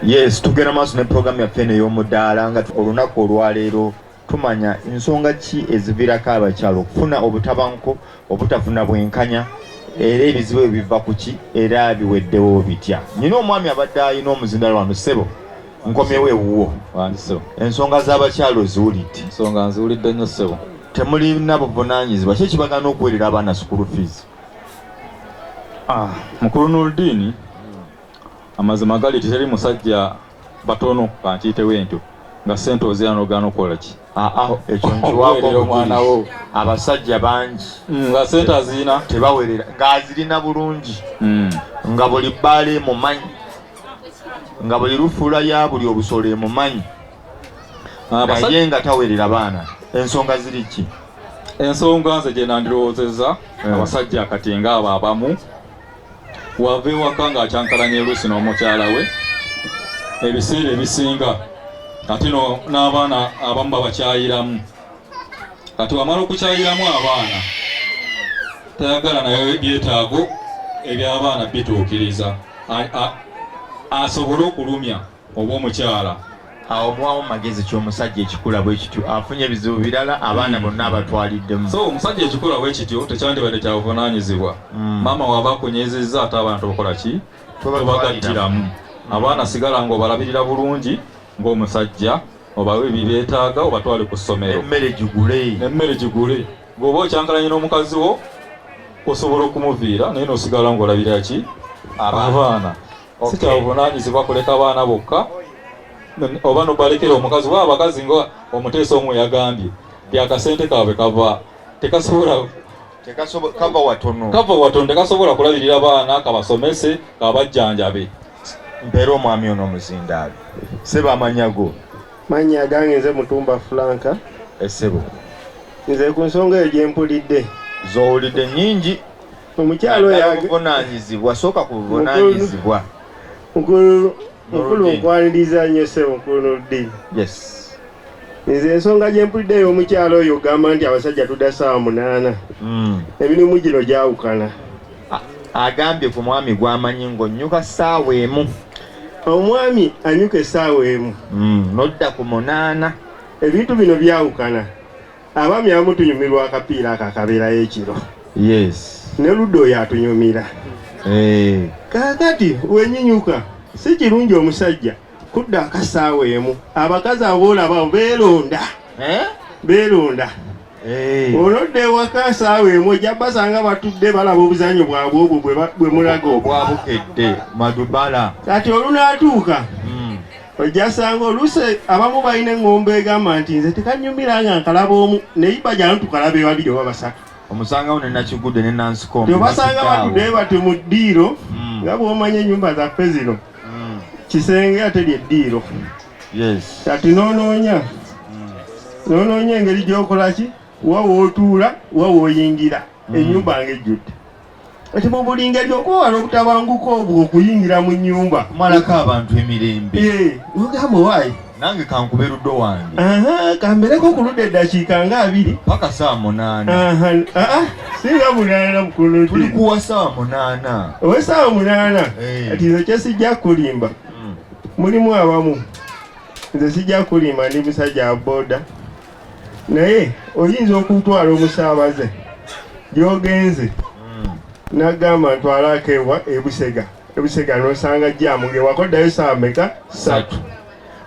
Yes, tugenda maaso ne programu yaffe eno ey'omudaala nga olunaku olwaleero tumanya nsonga ki eziviirako abakyala okufuna obutabanguko, obutafuna bwenkanya era ebizibu ebyo biva ku ki era biweddewo bitya. Nyina omwami abadde alina omuzindalo wano, ssebo nkomyewo ewuwo. Wangi ssebo. Ensonga z'abakyala oziwulidde? Ensonga nziwulidde nnyo ssebo. Temulina buvunaanyizibwa, ki ekibagaana okuweerera abaana school fees? Ah, mukulu Nurdin, amazima gali teri musajja batono kankiyitewo entyo nga ssente ozira n'ogaana okukola ki? Aa, ekyo nkiwaako omwana wo. Abasajja bangi nga ssente azirina tebawerera, ng'azirina bulungi, nga buli bbaala emumanyi, nga buli lufuula ya buli obusolo emumanyi, naye nga tawerera baana. Ensonga ziri ki? Ensonga nze gye nandirowoozezza, abasajja kati ng'abo abamu wava ewaka ng'akyankalanya oluusi n'omukyala we ebiseera ebisinga, ate n'abaana abamu babakyayiramu. Kati wamala okukyayiramu abaana, tayagala naye byetaago eby'abaana bituukiriza asobole okulumya oba omukyala. Awo muwawo magezi ky'omusajja ekikula bwe kityo afunye ebizibu birala, abaana bonna abatwaliddemu. So omusajja ekikula bwe kityo tekyandibadde kya buvunaanyizibwa. Maama waba akunyizizza, ate abaana tobakola ki? Tobagattiramu. Abaana sigala ng'obalabirira bulungi ng'omusajja, obawe ebibeetaaga, obatwale ku ssomero, emmere gigule, emmere gigule. Ng'oba okyankalanye n'omukazi wo, osobola okumuviira naye n'osigala ng'olabirira ki? Abaana. Si kya buvunaanyizibwa kuleka baana bokka oba nobalekera omukazi wa abakazi nga omuteesa omwe yagambye nti akasente kaabwe kava tekasobola kava watono, kava watono, tekasobola kulabirira baana, kabasomese, kabajjanjabe. Mpeera omwami ono omuzindaalo. Sebo, amanya go? Mannya gange nze Mutumba Franka. Essebo. Nze ku nsonga eyo gye mpulidde, z'owulidde nnyingi. Omukyalo oyo buvunaanyizibwa, sooka ku buvunaanyizibwa. Mukulu, mukulu, nkwaniriza nnyo ssebo mukulu Nurdin. Nze ensonga gye mpulidde ey'omukyalo oyo ogamba nti abasajja tudda ssaawa 8, emirimu gino gyawukana. Agambye ku mwami gw'amanyi ng'onnyuka ssaawa 1. Omwami anyuka essaawa 1, Nodda ku 8. Ebintu bino byawukana. Abaami abamu tunyumirwa akapiira ako akabeerayo ekiro, ne ludda oyo atunyumira. Kaakati wenyinyuka, si kirungi omusajja kudda akasaawa 1. Abakazi abo boolaba beeronda. Eh? Beeronda. Olodda ewaka saawa 1, ojja basanga batudde balaba obuzanyo bwabwe obwo bwe mulaga obwo. Obwabukedde madubala. Kati olunaatuuka, ojja sanga oluusi abamu balina eŋŋombo egamba nti nze tekanyumira nga nkalaba omu, naye bajano tukalabe babiri oba basatu. Omusangawo ne Nakigudde ne Nansikombe. Tebasanga batudde bati mu ddiiro, nga bw'omanya ennyumba zaffe zino, kisenge ate lyeddiiro. Kati noonoonya engeri gy'okola ki, wa w'otuula, wa w'oyingira ennyumba ng'ejjudde. Kati mu buli ngeri okwewala obutabanguko obwo okuyingira mu nnyumba, kumalako abantu emirembe. Ogamba owaayi, nange kankube luddo wange. Aha, kambereko ku ludda eddakiika nga 20. Paka saa 8. Aha, aa, singa 8, mukulu. Tuli kuwa saa 8. Ow'essaawa 8. Kati nze kyesijja kulimba, mulimu abamu, nze sijja kulimba, ndi musajja wa booda, naye oyinza okutwala omusaabaze gy'ogenze n'agamba ntwalako ewa ebusega ebusega, n'osanga jam ng'ewaka oddayo saawa meka? 3.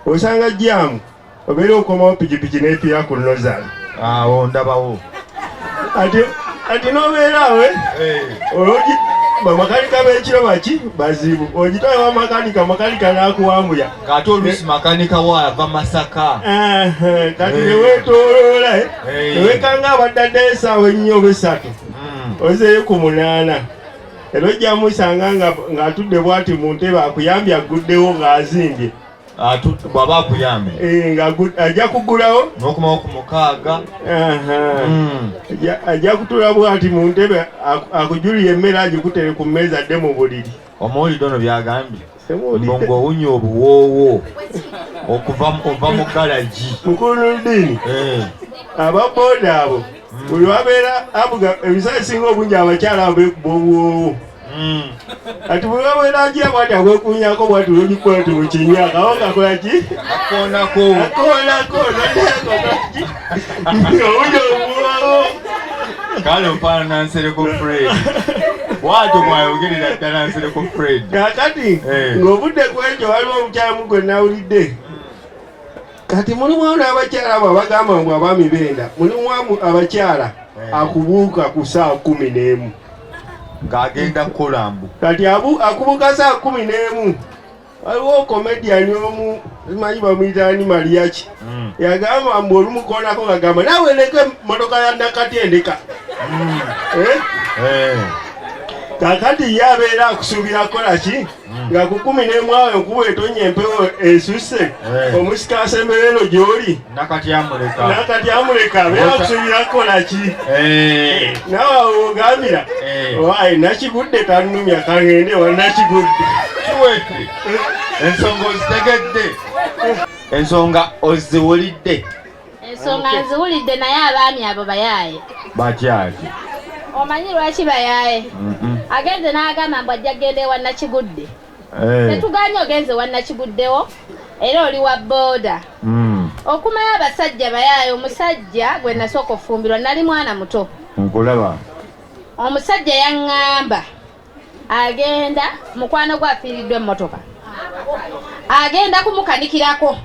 Osanga jam, obeera okomawo pikipiki n'efiira ku nozal. Awo ndabawo. Ati n'obeera awe olwogi bamakanika b'ekiro baki bazibu, ogitwala bamakanika, makanika n'akuwambuya. Ng'ate oluusi makanika wo ava Masaka. Aha, kati neweetooloola, newekanga abadde addayo essaawa ennyo oba 3, ozeeyo ku 8, era ojja musanga ng'atudde bw'ati mu ntebe akuyambye aguddewo ng'azimbye. Bw'aba akuyambye. Ajja kuggulawo. N'okomawo ku 6. Aha. Ajja kutuula bw'ati mu ntebe akujulire emmere agikutere ku mmeeza adde mu buliri. Omuwulidde ono byagambye? Simuwulidde. Mbu ng'owunya obuwoowo okuva ova mu galagi. Mukulu Nurdin, ababooda abo buli wabeera avuga, ebiseera ebisinga obungi abakyala abo beekuba obuwoowo. Kati bwe bamweragira bwati akwekunyako bwati olugikuba nti mukinya akaba kakola ki? Akoonako. Akoonako noddakoki owunya omuwawo. Kale ofaanana Nsereko Fred. Bwatyo bw'ayogerera ddala Nsereko Fred. Kaakati Eh. ng'ovudde ku ekyo waliwo omukyalamu gwe nawulidde. Kati mulimu n'abakyala abo abagamba mbu abaami benda, mulimu abakyala Eh. akubuuka ku ssaawa 11 ng'agenda kukola mbu. Kati akubuuka ssaawa 11. Waliwo komediani omu simanyi bamuyita ani Mariachi yagamba mbu olumukoonako ng'agamba naawe leka emmotoka ya Nakati endeka. Eh? Eh. Kaakati ye abeera akusuubira kukola ki? Nga ku 11 awo enkuba etonnya empewo esusse, Eh. omusika asemberero gy'oli. Nakati amuleka. Nakati amuleka abeera akusuubira kukola ki? Eh. Naawe awo ogambira Eh. waayi Nakigudde tannumya kangende wa Nakigudde. Kiwedde. Ensonga ozitegedde. Ensonga oziwulidde. Ensonga nziwulidde naye abaami abo bayaaye. Bakyaki. Omanyi lwaki bayaaye? Agenze n'agamba mbu ajja kugenda ewa Nakigudde. Eh. Tetuganye ogenze ewa Nakiguddewo era oli wa booda. Okumayo abasajja bayaaye. Omusajja gwe nasooka okufumbirwa nali mwana muto. Nkulaba. Omusajja yaŋŋamba agenda mukwano gwe afiiriddwa emmotoka agenda kumukanikirako.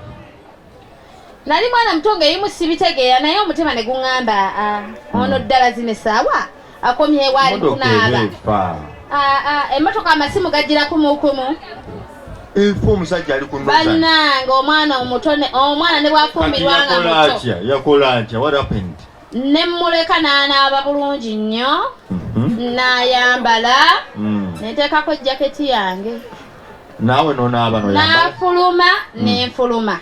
Nali mwana muto ng'ebimu sibitegeera naye omutima ne guŋŋamba aa ono ddala zino essaawa akomyewo ali Emmotoka kunaaba. eba efa. Aa emmotoka amasimu gajjira kumukumu. Efa omusajja ali ku Northern. Bannange omwana omuto omwana ne bw'afumbirwa nga Kati yakola muto. atya? Yakola atya? What happened? Ne mmuleka n'anaaba bulungi nnyo n'ayambala ne nteekako jaketi yange. Naawe n'onaaba n'oyambala? N'afuluma ne nfuluma.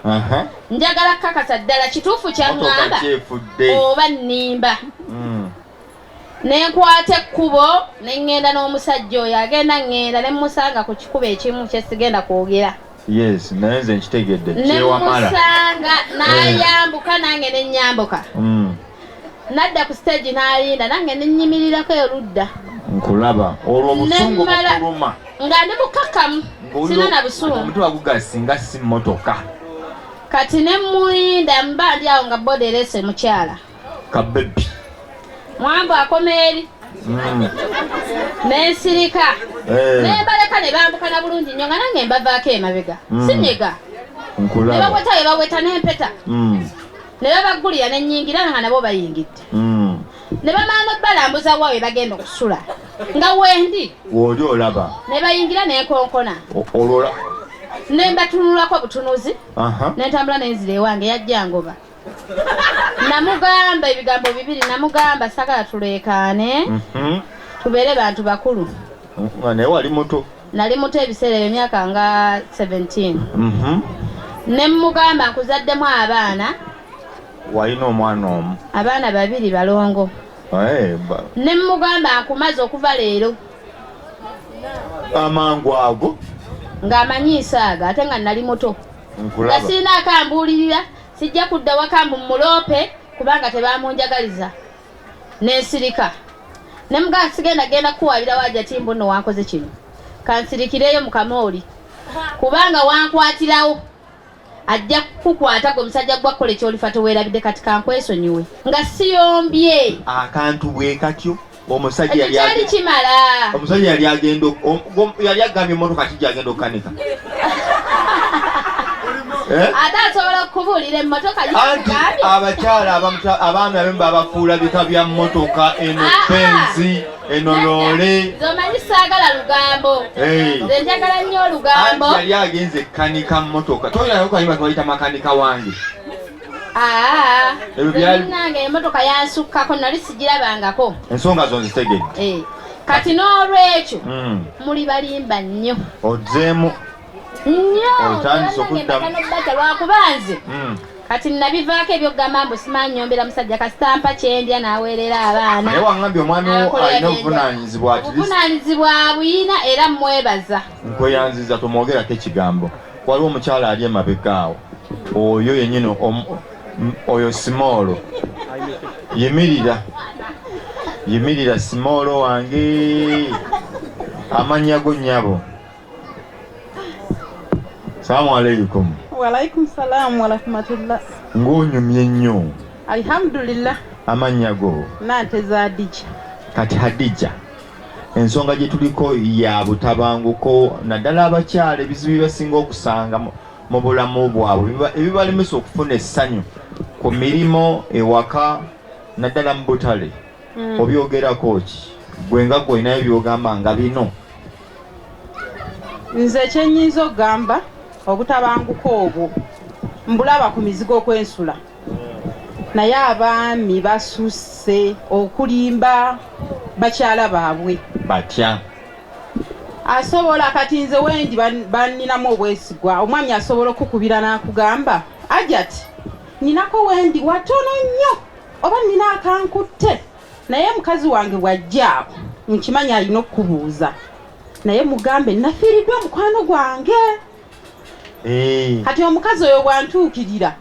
Aha. Njagala kukakasa ddala kituufu kyaŋŋamba Motoka kyefudde. oba nnimba. Ne nkwata ekkubo ne ŋŋenda n'omusajja oyo agenda ŋŋenda ne mmusanga ku kikubo ekimu kye sigenda kwogera. Yes, naye nze nkitegedde. Ne Kyewamala. mmusanga n'ayambuka nange ne nnyambuka. N'adda ku stage n'alinda nange ne nnyimirirako erudda. Nkulaba. Olwo obusungu Nemmala- bukuluma. Nga ndi mukakkamu sina na busungu. Omutima gugasinga si mmotoka. Kati ne mmulinda mba ndi awo nga boda ereese mukyala. Kabebi. Mwambu akoma eri. Ne nsirika. Eh. Ne mbaleka ne bambukana bulungi nnyo nga nange mbavaako emabega. Sinyega. Ne Nkulaba. baweta bwe baweta n'empeta. Ne babaggulira ne nnyingira nga nabo bayingidde. Ne bamala n'obbalambuza wa we bagenda okusula. Nga wendi. W'oli olaba. Ne bayingira ne nkonkona. Olwo Ne mbatunulako butunuzi. Aha. Ne ntambula ne nzira ewange yajja ngoba. Namugamba ebigambo bibiri, namugamba sagala tuleekaane. Tubeere bantu bakulu. Nga naye wali muto. Nali muto ebiseera ebyo emyaka nga 17. Ne mmugamba nkuzaddemu abaana. Walina omwana omu. Abaana babiri balongo. Eh, Ne mmugamba nkumaze okuva leero. Amangu ago. Ng'amanyi nsaaga ate nga nali muto. Nkulaba. Nga sirina akambuulirira, sijja kudda waka mbu mmuloope kubanga tebamunjagaliza. Ne nsirika. Ne mugamba sigenda genda kukuwaabira waajja mbu nno wankoze kino. Kansirikireyo mu kamooli. Kubanga wankwatirawo. Ajja kukukwata gwe omusajja gwa kukola ekyolifa teweerabidde kati kankwesonyiwe. Nga siyombye. Akantu bwe katyo omusajja Ekyo yali kyali kimala. Omusajja yali agenda yali agambye emmotoka kijja agenda okukanika. Eh? Ate asobola okukubuulira emmotoka Anti gikugambye. abakyala abaami abamu babafuula bika bya mmotoka eno Ah, benzi eno loole. Nze omanyi saagala lugambo. Eh. Nze njagala nnyo olugambo. Anti yali agenze kukanika mmotoka. Toyinayo kayimba kebayita makanika wange. Aa, Ebyo nze byali- munnange emmotoka yansukkako nali sigirabangako. Ensonga zo nzitegedde. Eh, kati n'olwekyo muli balimba nnyo. Ozzeemu. Nnyo. Otandise okuddamu. Nobata lwakuba nze. Kati nabivaako ebyokugamba mbu simanyi nyombera musajja kasita mpa kyendya n'aweerera abaana. Naye waŋŋambye omwami wo N'akola alina byendya. obuvunaanyizibwa at least. Obuvunaanyizibwa buyina era mmwebaza. Nkweyanziza tomwogerako ekigambo. Waliwo omukyala ali emabega awo. Oyo yennyini oyo simoolo. Yimirira. Yimirira simoolo wange. Amannya go nnyabo? Salaamu aleikum. Walaikum salaamu warahmatullah. Ng'onyumye nnyo. Alhamdulillah. Amannya go? Nanteza Hadija. Kati Hadija, ensonga gye tuliko ya butabanguko naddala abakyala ebizibu bye basinga okusanga mu bulamu bwabwe ebibalemesa okufuna essanyu ku mirimu ewaka naddala mu butale. Obyogerako ki gwe nga gwe olinayo by'ogamba nga bino? Nze kyenyinza okugamba, obutabanguko obwo mbulaba ku mizigo okwensula, naye abaami basusse okulimba bakyala baabwe. Batya? Asobola kati nze wendi banninamu obwesigwa, omwami asobola okukubira n'akugamba, Ajati, ninako wendi watono nnyo oba nina akankutte, naye mukazi wange bw'ajja awo nkimanyi alina okukubuuza, naye mugambe nafiiriddwa mukwano gwange. Kati omukazi oyo bw'antuukirira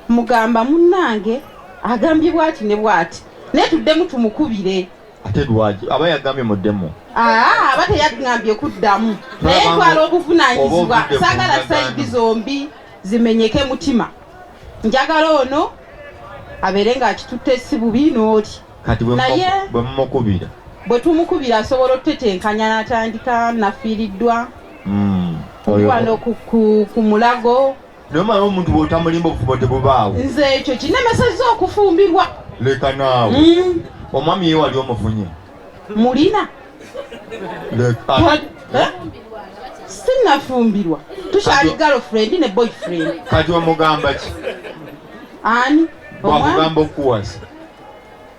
mugamba munnange agambye bw'ati ne bw'ati, naye tuddemu tumukubire. Ate lwaki aba yagambye muddemu? Aba teyagambye kuddamu, naye ntwala obuvunaanyizibwa, saagala sayidi zombi zimenyeke mutima, njagala ono abeere ng'akitutte si bubi n'oli. Kati bwe mumukubira? Bwe tumukubira asobola okutetenkanya n'atandika nafiiriddwa wano ku mulago. Naye omanyi omuntu bw'otamulimba obufumbo tebubaawo. Nze ekyo kinemesezza okufumbirwa. Leka naawe. Omwami ye wali omufunye? Mulina. Sinnafumbirwa, tukyali girlfriend ne boyfriend. Kati omugamba ki? Ani? Bwakugamba okukuwasa?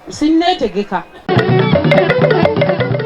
Sinneetegeka.